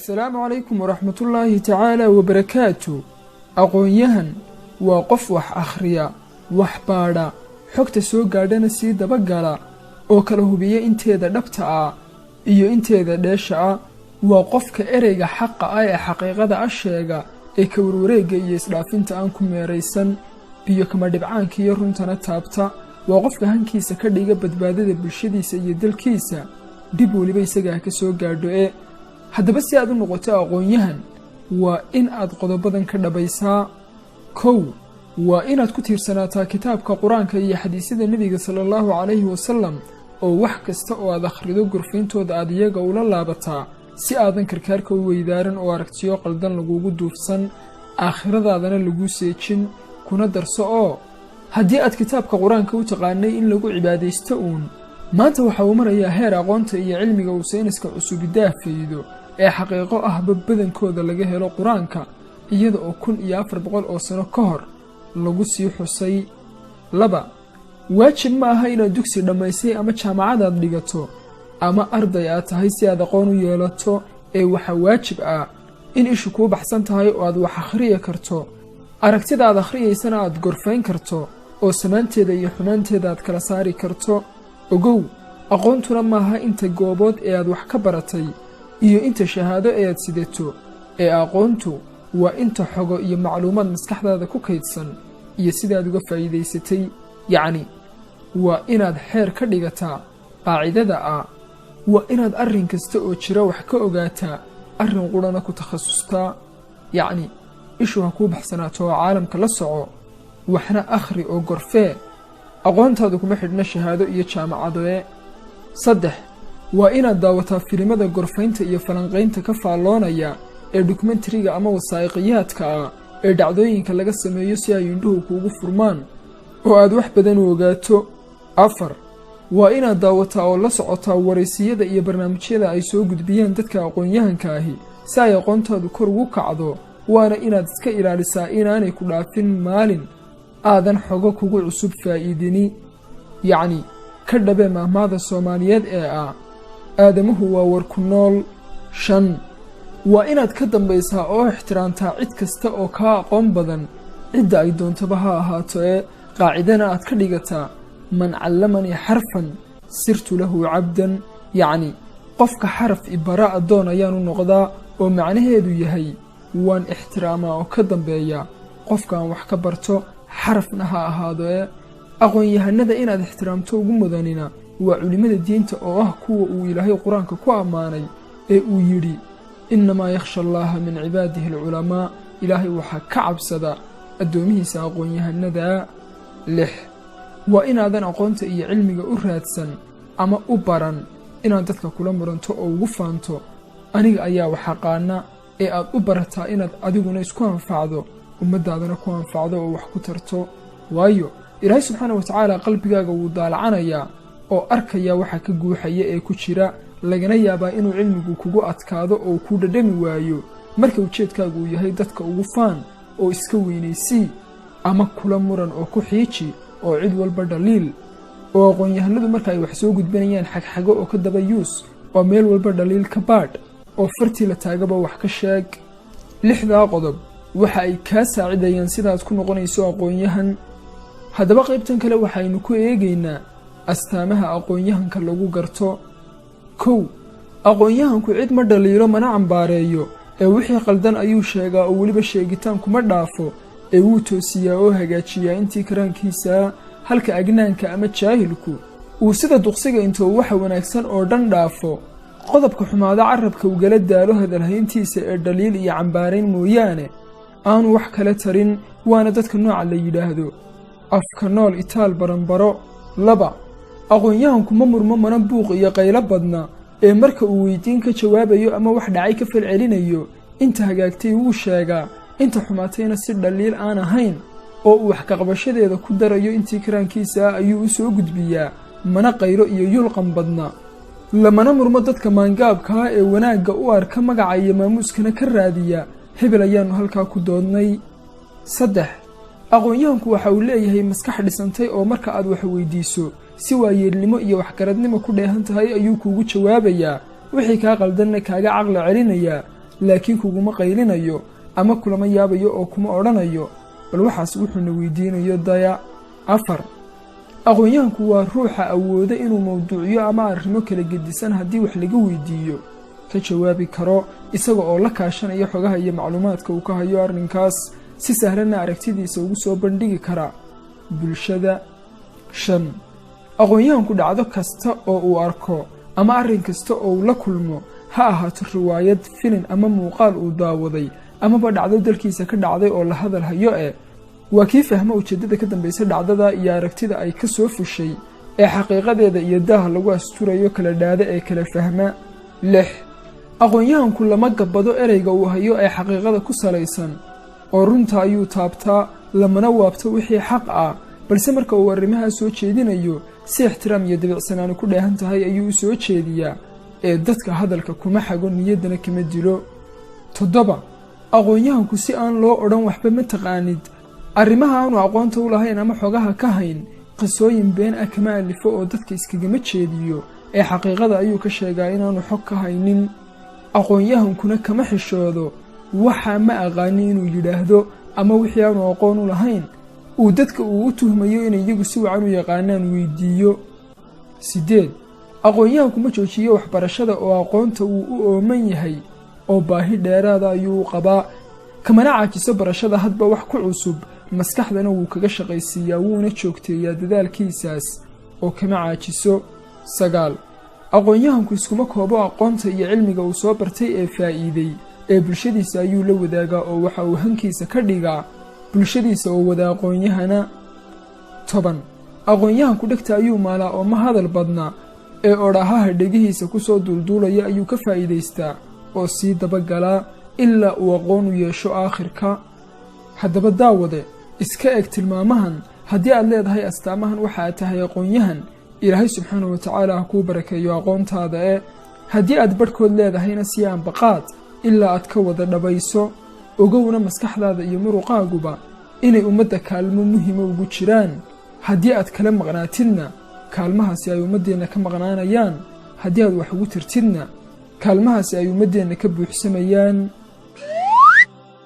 Assalaamu calaykum waraxmatullaahi tacaala wabarakaatu. Aqoon-yahan waa qof wax akhriya, wax baadha, xogta soo gaadhana sii dabagala oo kala hubiya inteeda dhabta ah iyo inteeda dheesha ah. Waa qofka ereyga xaqa ah ee xaqiiqada ah sheega, ee ka warwareegga iyo isdhaafinta aan ku meeraysan, biyo kama dhibcaanka iyo runtana taabta. Waa qofka hankiisa ka dhiga badbaadada bulshadiisa iyo dalkiisa, dhib weliba isaga ha ka soo gaadho. E haddaba, si aad u noqoto aqoon-yahan, waa in aad qodobadan ka dhabaysaa. 1, waa inaad ku tiirsanaataa kitaabka Qur-aanka iyo xadiisyada Nebiga sala Allahu calayhi wasalam, oo wax kasta oo aad akhrido gorfayntooda aad iyaga ula laabataa, si aadan karkaarka u weydaaran oo aragtiyo qaldan lagugu duufsan, aakhiradaadana laguu seejin. Kuna darso oo haddii aad kitaabka Qur-aanka u taqaanay in lagu cibaadaysto uun, maanta waxa uu marayaa heer aqoonta iyo cilmiga uu sayniska cusubi daahfaydo ee xaqiiqo ahba badankooda laga helo Qur-aanka, iyada oo 1400 oo sano ka hor lagu sii xusay. 2, waajib ma aha inaad dugsi dhammaysay ama jaamacadaad dhigato ama arday aad tahay si aad aqoon u yeelato, ee waxaa waajib ah in ishu kuu baxsan tahay oo aad wax akhriyi karto, aragtida aad akhriyaysana aad gorfayn karto oo samaanteeda iyo xumaanteeda aad kala saari karto. Ogow, aqoontuna maaha inta goobood ee aad wax ka baratay iyo inta shahaado ee aad sidato, ee aqoontu waa inta xogo iyo macluumaad maskaxdaada ku kaydsan iyo sidaad uga faa'iidaysatay. Yacni, waa inaad xeer ka dhigataa qaacidada ah: waa inaad arrin kasta oo jira wax ka ogaataa, arrin qurana ku takhasustaa. Yacni, ishu ha kuu baxsanaato oo caalamka la soco, waxna akhri oo gorfee. Aqoontaadu kuma xidhna shahaado iyo jaamacadoe. 3, waa inaad daawataa filimada gorfaynta iyo falanqaynta ka faalloonaya ee dokumentariga ama wasaa'iqiyaadka ah ee dhacdooyinka laga sameeyo, si ay indhuhu kuugu furmaan oo aad wax badan u ogaato. 4, waa inaad daawataa oo la socotaa waraysiyada iyo barnaamijyada ay soo gudbiyaan dadka aqoon-yahanka ahi, si ay aqoontaadu kor ugu kacdo. Waana inaad iska ilaalisaa inaanay ku dhaafin maalin aadan xogo kugu cusub faa'iidini. Yacni, ka dhabee maahmaada Soomaaliyeed ee ah "Aadamuhu waa war ku nool." 5, waa inaad ka dambaysaa oo ixtiraamtaa cid kasta oo kaa aqoon badan, cidda ay doontaba ha ahaato, ee qaacidana aad ka dhigataa "Man callamanii xarfan sirtu lahu cabdan", yacni qofka xaraf ibara addoon ayaanu noqdaa, oo macnaheedu yahay waan ixtiraamaa oo ka dambeeya qofkaan wax ka barto, xarafna ha ahaado. Ee aqoon-yahanada inaad ixtiraamto ugu mudanina waa culimmada diinta, oo ah kuwa uu Ilaahay Qur-aanka ku ammaanay ee uu yidhi: "Innamaa yakhsha Allaaha min cibaadihi alculamaa." Ilaahay waxaa ka cabsada addoomihiisa aqoon-yahanada. 6, waa inaadan aqoonta iyo cilmiga u raadsan ama u baran inaad dadka kula muranto oo ugu faanto "Aniga ayaa wax aqaana", ee aad u barataa inaad adiguna isku anfacdo, ummaddaadana ku anfacdo oo wax ku tarto. Waayo, Ilaahay subxaana wa tacaala qalbigaaga wuu daalacanayaa oo arkaya waxa ka guuxaya ee ku jira. Lagana yaabaa inuu cilmigu kugu adkaado oo kuu dhadhami waayo marka ujeedkaagu uu yahay dadka ugu faan oo iska weynaysii, ama kula muran oo ku xiiji oo cid walba dhaliil. Oo aqoon-yahanadu marka ay wax soo gudbinayaan xagxago oo ka daba yuus, oo meel walba dhaliil ka baadh, oo fartii la taagaba wax ka sheeg. Lixdaa qodob waxa ay kaa saacidayaan sidaad ku noqonayso aqoon-yahan. Haddaba, qaybtan kale waxaynu ku eegaynaa astaamaha aqoon-yahanka lagu garto. 1, aqoon-yahanku cid ma dhaliilo mana cambaareeyo, ee wixii qaldan ayuu sheegaa, oo weliba sheegitaan kuma dhaafo ee wuu toosiyaa oo hagaajiyaa intii karaankiisaa, halka agnaanka ama jaahilku uu sida duqsiga intuu waxa wanaagsan oo dhan dhaafo, qodobka xumaado carabka ugala daalo hadalhayntiisa, ee dhaliil iyo cambaarayn mooyaane aanu wax kale tarin. Waana dadka nooca la yidhaahdo afka nool itaal baranbaro. 2, aqoon-yahanku ma murmo mana buuq iyo qaylo badna, ee marka uu weydiin ka jawaabayo ama wax dhacay ka falcelinayo, inta hagaagtay wuu sheegaa, inta xumaatayna si dhaliil aan ahayn oo uu wax kaqabashadeeda ku darayo intii karaankiisa ah ayuu u soo gudbiyaa, mana qaylo iyo yulqan badna, lamana murmo dadka maangaabkaa ee wanaagga u arka magaca iyo maamuuskana ka raadiya hebel ayaannu halkaa ku doodnay. 3, aqoon-yahanku waxa uu leeyahay maskax dhisantay, oo marka aad wax weydiiso si waayeelnimo iyo waxgaradnimo ku dheehan tahay ayuu kuugu jawaabayaa, wixii kaa qaldanna kaaga caqli celinayaa. Laakiin kuguma qaylinayo ama kulama yaabayo oo kuma odhanayo bal waxaas wuxuuna weydiinayo daya. 4, aqoon-yahanku waa ruuxa awooda inuu mawduucyo ama arrimo kala gedisan haddii wax laga weydiiyo ka jawaabi karo, isaga oo la kaashanaya xogaha iyo macluumaadka uu ka hayo arrinkaas, si sahlanna aragtidiisa ugu soo bandhigi kara bulshada. 5, aqoon-yahanku dhacdo kasta oo uu arko ama arrin kasta oo uu la kulmo, ha ahaato riwaayad, filin ama muuqaal uu daawaday, amaba dhacdo dalkiisa ka dhacday oo la hadal hayo, waa kii fahmo ujeeddada ka dambaysa dhacdada iyo aragtida ay ka soo fushay ee xaqiiqadeeda iyo daaha lagu asturayo kala dhaada ee kala fahma. 6, aqoon-yahanku lama gabbado ereyga uu hayo ee xaqiiqada ku salaysan, oo runta ayuu taabtaa, lamana waabto wixii xaq ah, balse marka uu arrimahaa soo jeedinayo si ixtiraam iyo dabiicsanaani ku dheehan tahay ayuu u soo jeediyaa, ee dadka hadalka kuma xago, niyaddana kama dilo. 7, aqoon-yahanku si aan loo odhan waxba ma taqaanid, arrimaha aanu aqoonta u lahayn ama xogaha ka hayn qisooyin been ah kama alifo oo dadka iskagama jeediyo, ee xaqiiqada ayuu ka sheegaa inaanu xog ka haynin. Aqoon-yahankuna kama xishoodo waxa ma aqaanin inuu yidhaahdo, ama wixii aanu aqoon u lahayn uu dadka uu u tuhmayo inay iyagu si wacan u yaqaanaan weydiiyo. 8, aqoon-yahanku ma joojiyo waxbarashada oo aqoonta wuu u ooman yahay oo baahi dheeraada ayuu u qabaa, kamana caajiso barashada hadba wax ku cusub, maskaxdana wuu kaga shaqaysiiyaa, wuuna joogteeyaa dadaalkiisaas oo kama caajiso. 9, aqoon-yahanku iskuma koobo aqoonta iyo cilmiga uu soo bartay ee faa'iiday, ee bulshadiisa ayuu la wadaagaa oo waxa uu hankiisa ka dhigaa bulshadiisa oo wada aqoon-yahana. 10, aqoon-yahanku dhegta ayuu maalaa oo ma hadal badna, ee odhahaha dhegihiisa ku soo duulduulaya ayuu ka faa'iidaystaa oo sii dabagalaa ilaa uu aqoon u yeesho aakhirka. Haddaba daawade, iska eg tilmaamahan. Haddii aad leedahay astaamahan, waxa aad tahay aqoon-yahan. Ilaahay subxaana wa tacaala ha kuu barakeeyo aqoontaada. Haddii aad barhkood leedahayna si aanbaqaad ilaa aad ka wada dhabayso. Ogowna maskaxdaada iyo muruqaaguba inay ummadda kaalmo muhima ugu jiraan. Haddii aad kala maqnaatidna kaalmahaasi ay ummaddeenna ka maqnaanayaan, haddii aad wax ugu tirtidna kaalmahaasi ay ummaddeenna ka buuxsamayaan.